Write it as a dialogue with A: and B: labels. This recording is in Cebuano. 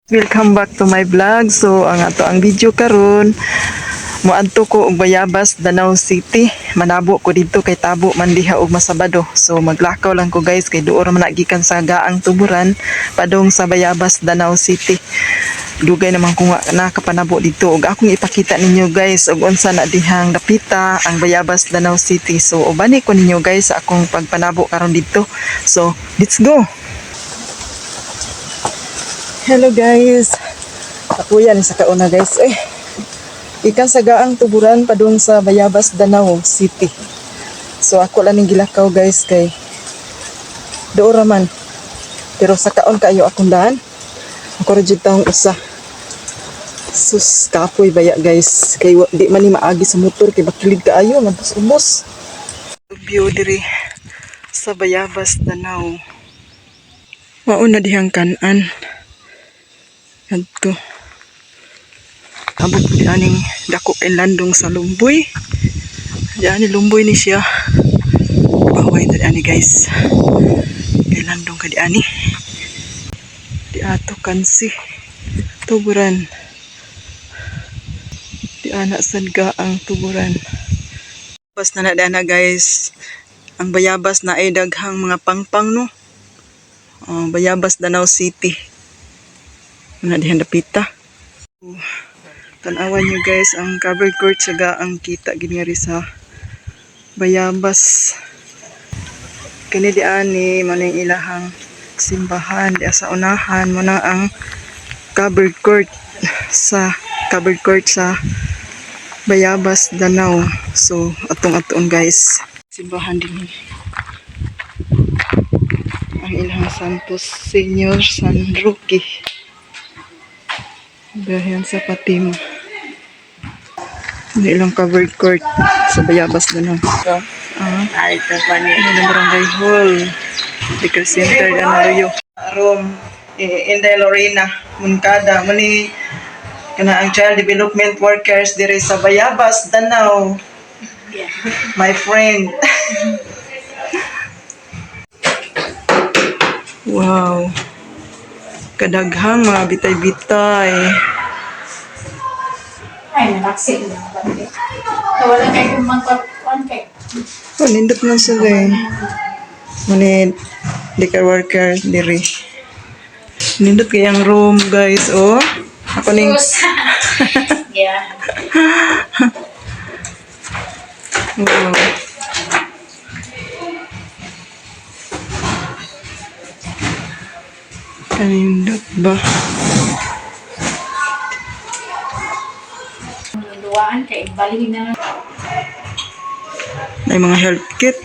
A: Welcome back to my vlog. So ang ato ang video karon, moadto ko og Bayabas, Danao City. Manabo ko didto kay tabo man diha og masabado. So maglakaw lang ko, guys, kay duol ra man na gikan sa Gaang Tuburan padung sa Bayabas, Danao City. Dugay naman ko nga nakapanabo dito ug akong ipakita ninyo, guys, og unsa na dihang dapita ang Bayabas, Danao City. So ubani ko ninyo, guys, sa akong pagpanabo karon didto. So let's go. Hello, guys. Ako yan sa kauna, guys. Eh, ikan sa Gaang Tuburan padung sa Bayabas, Danao City. So ako lang ning gilakaw, guys, kay duol ra man. Pero sa kaon kayo akong daan. Ako ra jud taong usa. Sus, kapoy baya, guys. Kay di man ni maagi sa motor kay bakilid kaayo, mabus-ubos. View diri sa Bayabas, Danao. Mao na dihang kanan. Adto. Abot ko di aning dako kay landong sa lumboy. Di ani lumboy ni siya. Baway na di ani, guys. Kay landong ka di ani. Di ato kansi. Tuburan. Di ana sad ang Tuburan. Bas na na, guys. Ang Bayabas na ay daghang mga pangpang, no. Oh, Bayabas, Danao City. Muna dihan dapita. Tanawan nyo, guys, ang covered court sa Gaang, kita gid nga ri sa Bayabas. Kini di ani man ang ilahang simbahan di sa unahan mo na ang covered court sa covered court sa Bayabas, Danao. So atong atuon, guys. Simbahan din ang ilang Santos Señor San Roque. Birhen sa Fatima. Ano ilang covered court sa Bayabas, Danao. Ah,
B: Ay, ito pa niya.
A: Ano ng barangay hall. Liquor center, ano. Room, Inday Lorena, Muncada, mani kana ang child development workers dire sa Bayabas, Danao. My friend. Wow. Kadaghang mga bitay-bitay.
C: Ay, nalaksi na bante. Wala kay kumangkot kay.
A: Oh, nindot man sila eh. Mani liquor worker diri. Nindot kay ang room, guys, oh. Ako ning
C: Sus. Yeah.
A: Wow. Kanindot ba?
C: Duwaan kay bali na.
A: May mga health kit.